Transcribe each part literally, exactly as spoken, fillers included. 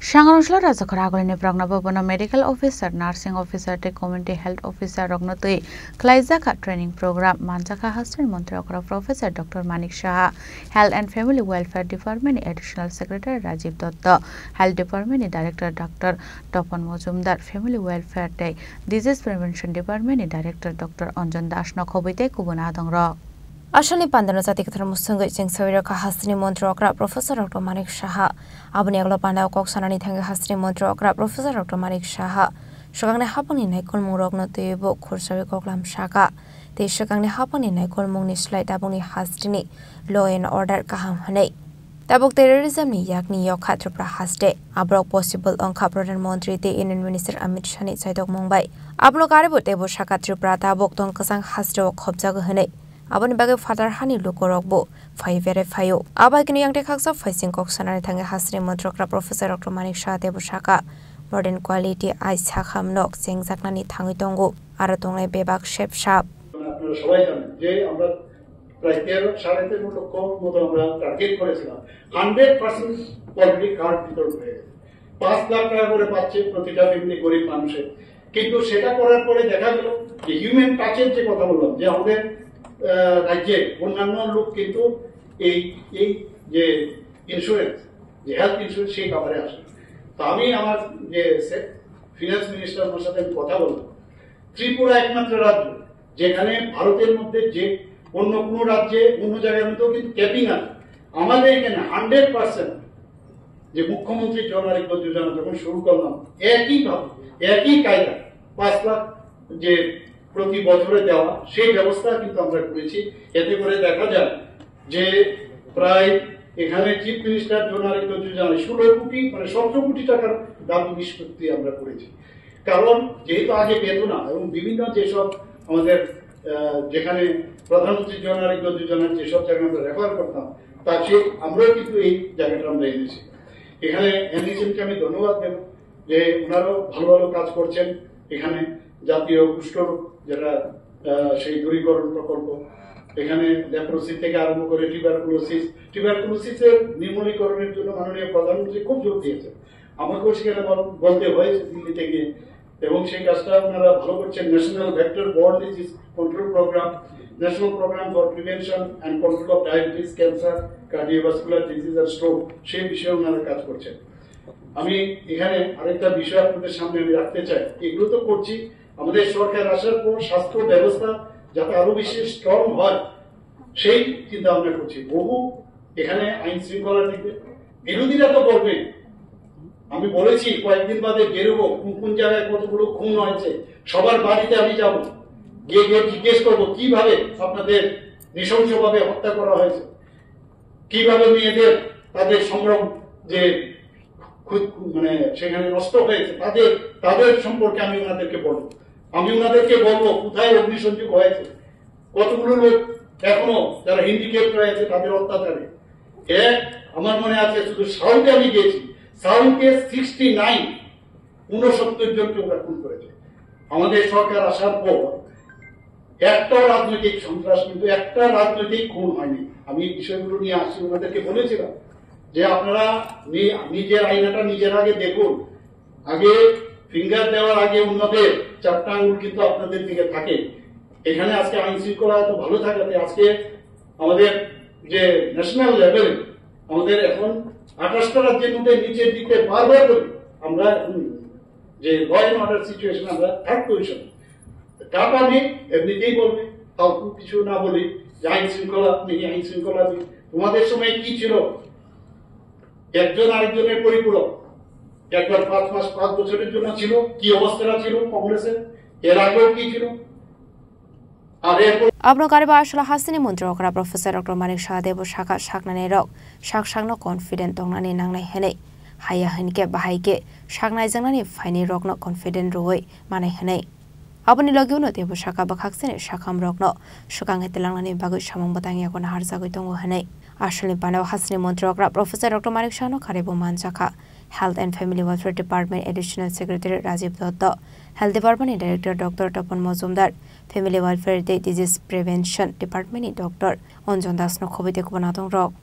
Sangrongsola Rajakhor agulini prognobo bono medical officer, nursing officer tei community health officer rokno twi khlaijak training program manjakha hasteni montri okra Professor Doctor Manik Saha, Health and Family Welfare Department ni Additional Secretary Rajiv Dutta, Health Department ni Director Doctor Topon Mojumdar, Family Welfare tei Disease Prevention Department ni Director Doctor Anjan Das no khobwi tei kubun adongrok. Asalni pandano jati kwthar musungwi cheng sawi rokha hasteni montri okra Professor Doctor Manik Saha. Aboni aglo pandao kok sanani thangwi hasteni montri okra Professor Doctor Manik Saha swkangni haphangni naikolmung rokno twiwi bo khursawi koklam saka tei swkangni haphangni naikolmungni slai tabukni hasteni law and order kaham hwnwi. Tabuk terrorism ni yakni yokha Tripura haste. Aborok possible wngkha Pradhan Mantri tei Union Minister Amit Shah ni chaitokmung bai. Abono karwi teibo saka Tripura tabuk tong kwchang hasteo khopjago hwnwi. Aboni bagwi phatar hani lukurokbo phai berai phaio. Abo hai kheno yang tei khaksa phaising kok sanani thangwi hasteni montri okra Professor Doctor Manik Saha teibo saka modern quality ai sakham nok chengjaknani thangwi tongo. Aro tongnai bebak sep sap. আপনারা সবাই জানেন যে আমরা প্রায় তেরো, সাড়ে তেরো লক্ষ মতো আমরা টার্গেট করেছিলাম। হান্ড্রেড পার্সেন্ট অলরেডি কার্ড বিতরণ হয়ে গেছে। পাঁচ লাখ টাকা করে পাচ্ছে প্রতিটা ফ্যামিলি, গরিব মানুষের। কিন্তু সেটা করার পরে দেখা গেল যে হিউম্যান টাচের যে কথা বললাম, যে আমাদের, আহ, রাজ্যে অন্যান্য লোক কিন্তু এই, এই যে ইন্স্যুরেন্স, যে হেলথ ইন্স্যুরেন্স, সেই কাভারে আসে। তো আমি আমার যে সে-, ফিনান্স মিনিস্টার, ওনার সাথে আমি কথা বললাম। ত্রিপুরা একমাত্র রাজ্য, যেখানে ভারতের মধ্যে যে অন্য কোনো রাজ্যে, অন্য জায়গার মধ্যেও কিন্তু ক্যাপিং আছে, আমাদের এখানে হান্ড্রেড পার্সেন্ট যে মুখ্যমন্ত্রী জন আরোগ্য যোজনা যখন শুরু করলাম, একইভাবে, একই কায়দা পাঁচ লাখ যে প্রতি বছরে দেওয়া, সেই ব্যবস্থা কিন্তু আমরা করেছি। এতে করে দেখা যায় যে প্রায় এখানে চিফ মিনিস্টার জন আরোগ্য যোজনা ষোলো কোটি, মানে সতেরো কোটি টাকার দাবি নিষ্পত্তি আমরা করেছি। কারণ যেহেতু আগে পেত না এবং বিভিন্ন যেসব আমাদের, আহ, যেখানে প্রধানমন্ত্রী জন আরোগ্য যোজনার যেসব জায়গায় আমরা রেফার করতাম, তা সেই আমরাও কিন্তু এই জায়গাটা আমরা এনেছি। এখানে এনএইচএমকে আমি ধন্যবাদ দেব যে ওনারাও ভালো ভালো কাজ করছেন। এখানে জাতীয় কুষ্ঠরোগ যেটা, আহ, সেই দূরীকরণ প্রকল্প, এখানে লেপ্রোসি থেকে আরম্ভ করে টিউবারকুলোসিস, টিউবারকুলোসিসের নির্মূলীকরণের জন্য মাননীয় প্রধানমন্ত্রী খুব জোর দিয়েছেন। আমাকেও সেখানে বল-, বলতে হয়েছে দিল্লিতে গিয়ে, এবং সেই কাজটা ওনারা ভালো করছেন। National vector borne disease control programme, national programme for prevention and control of diabetes, cancer, cardiovascular disease আর স্ট্রোক, সেই বিষয়ে ওনারা কাজ করছেন। আমি এখানে আরেকটা বিষয় আপনাদের সামনে আমি রাখতে চাই, এগুলো তো করছি, আমাদের সরকার আসার পর স্বাস্থ্য ব্যবস্থা যাতে আরো বেশি স্ট্রং হয়, সেই চিন্তা ভাবনা করছি। বহু এখানে আইন শৃঙ্খলা দিক দিয়ে বিরোধীরা তো বলবেন, আমি বলেছি কয়েকদিন বাদে বেরোবো, কোন কোন জায়গায় কতগুলো খুন হয়েছে, সবার বাড়িতে আমি যাব, গিয়ে গিয়ে জিজ্ঞেস করবো কিভাবে আপনাদের নৃশংসভাবে হত্যা করা হয়েছে, কিভাবে মেয়েদের তাদের সম্ভ্রম যে খু-, মানে সেখানে নষ্ট হয়েছে, তাদের, তাদের সম্পর্কে আমি ওনাদেরকে বলবো। আমি ওনাদেরকে বলবো কোথায় অগ্নিসংযোগ হয়েছে, কতগুলো লোক এখনো যারা হ্যান্ডিক্যাপ রয়েছে তাদের অত্যাচারে। এক, আমার মনে আছে শুধু সাউথে আমি গেছি, সাউথে সিক্সটি নাইন, ঊনসত্তর জনকে ওরা খুন করেছে। আমাদের সরকার আসার পর একটাও রাজনৈতিক সন্ত্রাস, কিন্তু একটা রাজনৈতিক খুন হয়নি। আমি এই বিষয়গুলো নিয়ে আসছি, ওনাদেরকে বলেছিলাম যে আপনারা নি-, নিজের আয়নাটা নিজের আগে দেখুন, আগে ফিঙ্গার দেওয়ার আগে অন্যদের চারটা আঙুল কিন্তু আপনাদের দিকে থাকে। এখানে আজকে আইন শৃঙ্খলা এত ভালো থাকাতে আজকে আমাদের যে ন্যাশনাল লেভেল, আমাদের এখন আঠাশটা রাজ্যের মধ্যে নিচের দিকে বারবার করি আমরা এখন যে ল অ্যান্ড অর্ডার সিচুয়েশন আমরা থার্ড পজিশন। কাটা নেই, এমনিতেই বলবে, কাউকে কিছু না বলি যে আইন শৃঙ্খলা নেই, আইন শৃঙ্খলা নেই। তোমাদের সময় কি ছিল? একজন আরেকজনের পরিপূরক। একবার পাঁচ মাস, পাঁচ বছরের জন্য ছিল, কি অবস্থা ছিল কংগ্রেসের, এর আগেও কি ছিল, আর এরপর Abono kariba aswla hasteni montri okra Professor Doctor Manik Saha teibo saka saknani rok sak sakno confident tongnani nangnai hwnwi. Haya hinkhe bahai khe saknai jaknani phaini rokno confident rwui manai hwnwi. Aboni logi uno teibo saka bwkhaksani sakham rokno swkang khe twlangnani bagwi samung bwtang yago naharjagwi tongo hwnwi. Asalni panao hasteni montri okra Professor Doctor Manik Sahano karibo manjakha Health and Family Welfare Department Additional Secretary Rajiv Dutta, Health Department ni Director Doctor Topon Mojumdar, Family Welfare tei Disease Prevention Department ni Doctor Anjan Das no khobwi tei kubun adong rok.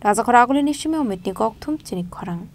Rajakhor agulini simi Omitni kokthum chini khorang.